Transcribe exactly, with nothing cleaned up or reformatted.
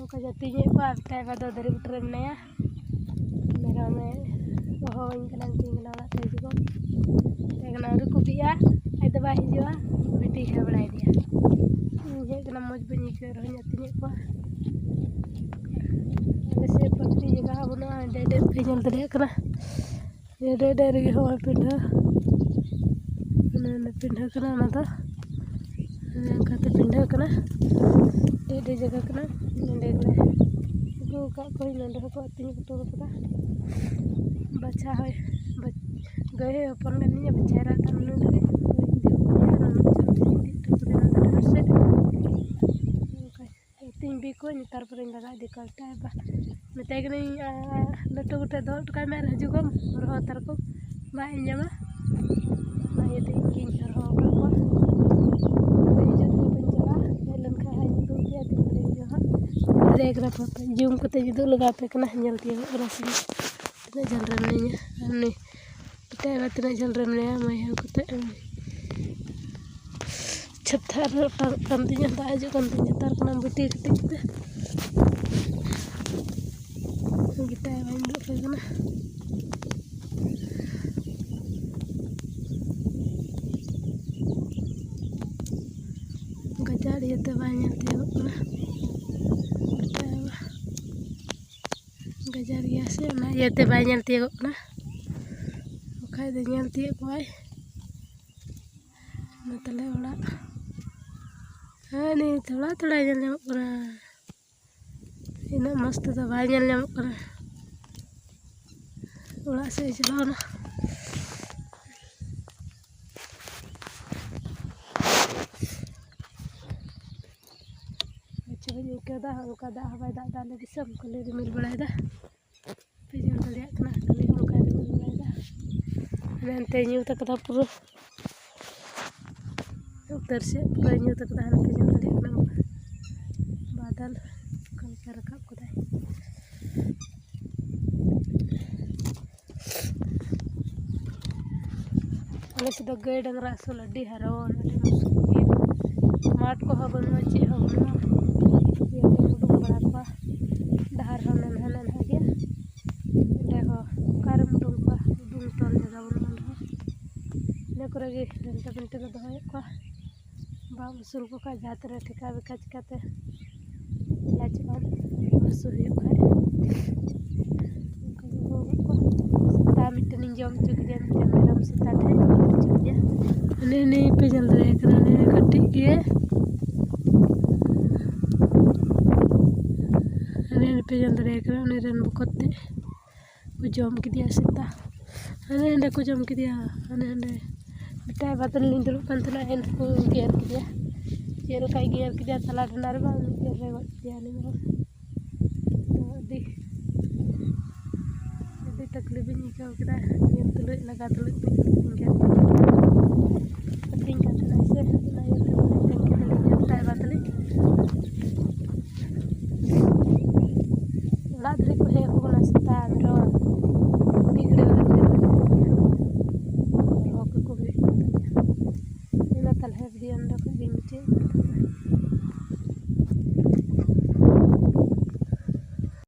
ᱠᱚ ᱡᱟᱹᱛᱤᱧᱮᱫ ᱠᱚᱣᱟ, ᱟᱨ ᱢᱤᱫᱴᱟᱝ ᱵᱟ ᱫᱚ ᱫᱟᱨᱮ ᱵᱩᱴᱟᱹ ᱨᱮ ᱢᱮᱱᱟᱭᱟ᱾ ᱢᱮᱨᱚᱢᱮ ᱦᱚᱦᱚᱣᱟᱹᱧ ᱠᱟᱱᱟ, ᱢᱤᱛᱟᱹᱧ ᱠᱟᱱᱟ ᱚᱲᱟᱜ ᱛᱮ ᱦᱤᱡᱩᱜᱚᱜ᱾ ᱢᱮᱛᱟᱭ ᱠᱟᱱᱟ ᱟᱹᱣᱨᱤ ᱠᱚ ᱵᱤᱜᱼᱟ, ᱟᱡ ᱫᱚ ᱵᱟᱭ ᱦᱤᱡᱩᱜᱼᱟ, ᱵᱤᱴᱤᱭ ᱦᱮᱡ ᱵᱟᱲᱟᱭᱮᱫᱮᱭᱟ᱾ ᱤᱧ ᱦᱮᱡ ᱠᱟᱱᱟ, ᱢᱚᱡᱽ ᱵᱟᱹᱧ ᱟᱹᱭᱠᱟᱹᱣ ᱨᱮᱦᱚᱸᱧ ᱟᱹᱛᱤᱧᱮᱫ ᱠᱚᱣᱟ᱾ ᱟᱞᱮ ᱥᱮᱫ ᱯᱟᱹᱠᱛᱤ ᱡᱟᱭᱜᱟ ᱦᱚᱸ ᱵᱟᱹᱱᱩᱜᱼᱟ, ᱰᱮ ᱰᱮ ᱯᱮ ᱧᱮᱞ ᱫᱟᱲᱮᱭᱟᱜ ᱠᱟᱱᱟ᱾ ᱰᱮ ᱰᱮ ᱨᱮᱜᱮ ᱦᱚᱸᱜᱼᱚᱭ ᱯᱤᱸᱰᱷᱟᱹ, ᱚᱱᱮ ᱚᱱᱟ ᱯᱤᱸᱰᱷᱟᱹ ᱠᱟᱱᱟ, ᱚᱱᱟ ᱫᱚ ᱚᱱᱮ ᱚᱱᱠᱟᱛᱮ ᱯᱤᱸᱰᱷᱟᱹ ᱠᱟᱱᱟ᱾ ᱰᱮ ᱰᱮ ᱡᱟᱭᱜᱟ ᱠᱟᱱᱟ, ᱱᱚᱸᱰᱮ ᱜᱮᱞᱮ ᱟᱹᱜᱩ ᱟᱠᱟᱫ ᱠᱚᱣᱟ, ᱱᱚᱸᱰᱮ ᱦᱚᱸᱠᱚ ᱟᱹᱛᱤᱧ ᱦᱚᱴᱚ ᱠᱟᱫᱟ᱾ ᱵᱟᱪᱷᱟ ᱦᱚᱭ, ᱵᱟᱪ-, ᱜᱟᱹᱭ ᱦᱚᱭ ᱦᱚᱯᱚᱱ ᱞᱮᱱ ᱛᱤᱧᱟ, ᱵᱟᱪᱷᱟ ᱨᱟᱜ ᱠᱟᱱ ᱩᱱᱤ ᱞᱟᱹᱜᱤᱫ ᱤᱫᱤ ᱠᱟᱫᱮᱭᱟ, ᱚᱱᱟ ᱪᱚᱞᱛᱤ ᱤᱫᱤ ᱦᱚᱴᱚ ᱠᱟᱫᱮᱭᱟ ᱰᱟᱦᱟᱨ ᱥᱮᱫ᱾ ᱚᱱᱠᱟ ᱟᱹᱛᱤᱧ ᱵᱤ ᱠᱚᱣᱟᱧ, ᱛᱟᱨᱯᱚᱨᱮᱧ ᱞᱟᱜᱟ ᱤᱫᱤ ᱠᱚᱣᱟ᱾ ᱢᱮᱛᱟᱭ ᱵᱟ-, ᱢᱮᱛᱟᱭ ᱠᱟᱹᱱᱟᱹᱧ, "ᱟ, ᱞᱟᱹᱴᱩ ᱜᱚᱴᱮᱡ ᱫᱚᱦᱚ ᱦᱚᱴᱚ ᱠᱟᱭ ᱢᱮ ᱟᱨ ᱦᱤᱡᱩᱜᱚᱜ ᱢᱮ, ᱦᱚᱨᱦᱚ ᱦᱟᱛᱟᱲ ᱠᱚᱢ, ᱵᱟᱭ ᱟᱸᱡᱚᱢᱟ᱾" ᱚᱱᱟ ᱤᱭᱟᱹᱛᱮ ᱤᱧ ᱜᱤᱧ ᱦᱚᱨᱦᱚ ᱟᱠᱟᱫ ᱠᱚᱣᱟ᱾ ᱦᱤᱡᱩᱜ ᱛᱮ ᱵᱟᱹᱧ ᱪᱟᱞᱟᱜᱼᱟ, ᱦᱮᱡ ᱞᱮᱱᱠᱷᱟᱱ ᱦᱟᱸᱜ ᱤᱧ ᱩᱫᱩᱜ ᱟᱯᱮᱭᱟ ᱛᱤᱱ ᱜᱷᱟᱹᱲᱤᱡ ᱦᱤᱡᱩᱜᱼᱟ ᱦᱟᱸᱜ᱾ ᱨᱮ ᱠᱟᱱᱟ ᱯᱷᱳᱱ ᱡᱩᱢ ᱠᱟᱛᱮ ᱤᱧ ᱩᱫᱩᱜ ᱞᱟᱜᱟ ᱟᱯᱮ ᱠᱟᱱᱟ, ᱧᱮᱞ ᱛᱤᱭᱳᱜᱚᱜ ᱠᱟᱱᱟ ᱥᱮ ᱵᱟᱝ? ᱛᱤᱱᱟᱹᱜ ᱡᱷᱟᱹᱞ ᱨᱮ ᱢᱮᱱᱟᱹᱧᱟ, ᱟᱨ ᱩᱱᱤ ᱢᱮᱛᱟᱭ ᱢᱮ ᱛᱤᱱᱟᱹᱜ ᱡᱷᱟᱹᱞ ᱨᱮ ᱢᱮᱱᱟᱭᱟ, ᱢᱟᱹᱭ ᱦᱮᱸ ᱠᱟᱛᱮ᱾ ᱪᱷᱟᱛᱟ ᱨᱮ ᱚᱴᱟᱝᱚᱜ ᱠᱟᱱ ᱛᱤᱧᱟᱹ, ᱫᱟᱜ ᱦᱤᱡᱩᱜ ᱠᱟᱱ ᱛᱤᱧᱟᱹ, ᱪᱷᱟᱛᱟ ᱠᱟᱱᱟ ᱵᱤᱴᱤ ᱠᱟᱹᱴᱤᱡ ᱛᱮ᱾ ᱵᱤᱴᱟᱭ ᱵᱟᱹᱧ ᱫᱩᱜ ᱟᱯᱮ ᱠᱟᱱᱟ᱾ ᱜᱟᱡᱟᱲ ᱤᱭᱟᱹᱛᱮ ᱵᱟᱭ ᱧᱮᱞ ᱛᱤᱭᱳᱜᱚᱜ ᱠᱟᱱᱟ᱾ ᱵᱤᱴᱟᱭ ᱵᱟ-, ᱜᱟᱡᱟᱲ ᱜᱮᱭᱟ ᱥᱮ, ᱚᱱᱟ ᱤᱭᱟᱹᱛᱮ ᱵᱟᱭ ᱧᱮᱞ ᱛᱤᱭᱳᱜᱚᱜ ᱠᱟᱱᱟ, ᱵᱟᱠᱷᱟᱡ ᱫᱚ ᱧᱮᱞ ᱛᱤᱭᱳᱜ ᱠᱚᱣᱟᱭ᱾ ᱚᱱᱟ ᱛᱟᱞᱮ ᱚᱲᱟᱜ, ᱦᱮᱸ, ᱱᱤᱭᱟᱹ ᱛᱷᱚᱲᱟ ᱛᱷᱚᱲᱟ ᱧᱮᱞ ᱧᱟᱢᱚᱜ ᱠᱟᱱᱟ, ᱩᱱᱟᱹᱜ ᱢᱚᱡᱽ ᱛᱮᱫᱚ ᱵᱟᱭ ᱧᱮᱞ ᱧᱟᱢᱚᱜ ᱠᱟᱱᱟ᱾ ᱚᱲᱟᱜ ᱥᱮᱫ ᱮ ᱪᱟᱞᱟᱣᱱᱟ᱾ ᱟᱪᱪᱷᱟ, ᱵᱟᱹᱧ ᱟᱹᱭᱠᱟᱹᱣᱫᱟ, ᱚᱱᱠᱟ ᱫᱟᱜ ᱦᱚᱸ ᱵᱟᱭ ᱫᱟᱜ ᱮᱫᱟ, ᱟᱞᱮ ᱫᱤᱥᱚᱢ ᱠᱷᱟᱹᱞᱤ ᱨᱤᱢᱤᱞ ᱵᱟᱲᱟᱭᱮᱫᱟ᱾ ᱯᱮ ᱧᱮᱞ ᱫᱟᱲᱮᱭᱟᱜ ᱠᱟᱱᱟ, ᱠᱷᱟᱹᱞᱤ ᱚᱱᱠᱟ ᱨᱤᱢᱤᱞ ᱵᱟᱲᱟᱭᱮᱫᱟ᱾ ᱦᱟᱱᱮ ᱦᱟᱱᱛᱮ ᱧᱩᱛ ᱟᱠᱟᱫᱟ ᱯᱩᱨᱟᱹ᱾ ᱩᱛᱟᱹᱨ ᱥᱮᱫ ᱯᱩᱨᱟᱹ ᱧᱩᱛ ᱟᱠᱟᱫᱟ, ᱦᱟᱱᱮ ᱯᱮ ᱧᱮᱞ ᱫᱟᱲᱮᱭᱟᱜ ᱠᱟᱱᱟ ᱵᱟᱫᱟᱞ ᱚᱠᱟ ᱞᱮᱠᱟ ᱨᱟᱠᱟᱵ ᱠᱟᱫᱟᱭ᱾ ᱟᱞᱮ ᱥᱮᱫ ᱫᱚ ᱜᱟᱹᱭ ᱰᱟᱝᱨᱟ ᱟᱹᱥᱩᱞ ᱟᱹᱰᱤ ᱦᱟᱨᱚᱱ, ᱟᱹᱰᱤ ᱢᱩᱥᱠᱤᱞ᱾ ᱢᱟᱴᱷ ᱠᱚᱦᱚᱸ ᱵᱟᱹᱱᱩᱜᱼᱟ, ᱪᱮᱫ ᱦᱚᱸ ᱵᱟᱹᱱᱩᱜᱼᱟ᱾ ᱤᱭᱟᱹ ᱠᱚ ᱩᱰᱩᱠ ᱵᱟᱲᱟ ᱠᱚᱣᱟ, ᱰᱮᱱᱴᱟ ᱵᱮᱱᱴᱟ ᱞᱮ ᱫᱚᱦᱚᱭᱮᱫ ᱠᱚᱣᱟ᱾ ᱵᱟᱢ ᱟᱹᱥᱩᱞ ᱠᱚ ᱠᱷᱟᱡ ᱡᱟᱦᱟᱸ ᱛᱤᱱᱟᱹᱜ ᱴᱷᱮᱠᱟ ᱵᱮᱠᱟ ᱪᱤᱠᱟᱹᱛᱮ ᱤᱞᱟᱡᱚᱜ ᱟᱢ, ᱨᱩᱣᱟᱹ ᱦᱟᱹᱥᱩ ᱦᱩᱭᱩᱜ ᱠᱷᱟᱡ᱾ ᱚᱱᱠᱟ ᱠᱚ ᱜᱚᱜ ᱠᱚᱣᱟ᱾ ᱥᱮᱛᱟ ᱢᱤᱫᱴᱮᱱᱤᱧ ᱡᱚᱢ ᱦᱚᱪᱚ ᱠᱮᱫᱮᱭᱟ, ᱢᱤᱫᱴᱮᱱ ᱢᱮᱨᱚᱢ ᱥᱮᱛᱟ ᱴᱷᱮᱱ ᱜᱤᱰᱤ ᱦᱚᱪᱚ ᱠᱮᱫᱮᱭᱟ᱾ ᱩᱱᱤ, ᱩᱱᱤ ᱯᱮ ᱧᱮᱞ ᱫᱟᱲᱮᱭᱟᱭ ᱠᱟᱱᱟ, ᱩᱱᱤ ᱠᱟᱹᱴᱤᱡ ᱜᱮ᱾ ᱩᱱᱤ, ᱩᱱᱤ ᱯᱮ ᱧᱮᱞ ᱫᱟᱲᱮᱭᱟᱭ ᱠᱟᱱᱟ, ᱩᱱᱤ ᱨᱮᱱ ᱵᱚᱠᱚᱛ ᱛᱮ ᱠᱚ ᱡᱚᱢ ᱠᱮᱫᱮᱭᱟ ᱥᱮᱛᱟ᱾ ᱦᱟᱱᱮ ᱦᱟᱸᱰᱮ ᱠᱚ ᱡᱚᱢ ᱠᱮᱫᱮᱭᱟ, ᱦᱟᱱᱮ ᱦᱟᱸᱰᱮ᱾ ᱢᱤᱫᱴᱟᱝ ᱵᱟᱫᱚᱞ ᱞᱤᱧ ᱫᱩᱲᱩᱵ ᱠᱟᱱ ᱛᱟᱦᱮᱱᱟ, ᱮᱱ ᱠᱚ ᱜᱮᱨ ᱠᱮᱫᱮᱭᱟ᱾ ᱪᱮᱫ ᱞᱮᱠᱟᱭ ᱜᱮᱨ ᱠᱮᱫᱮᱭᱟ, ᱛᱟᱞᱟ ᱰᱟᱸᱰᱟ ᱨᱮ ᱵᱟᱝ, ᱢᱤᱫ ᱜᱮᱨ ᱨᱮ ᱜᱚᱡ ᱠᱮᱫᱮᱭᱟ ᱩᱱᱤ ᱢᱮᱨᱚᱢ᱾ ᱟᱫᱚ ᱟᱹᱰᱤ, ᱟᱹᱰᱤ ᱛᱟᱠᱞᱤᱯ ᱤᱧ ᱟᱹᱭᱠᱟᱹᱣ ᱠᱮᱫᱟ, ᱧᱮᱞ ᱛᱩᱞᱩᱡ, ᱞᱟᱜᱟ ᱛᱩᱞᱩᱡ᱾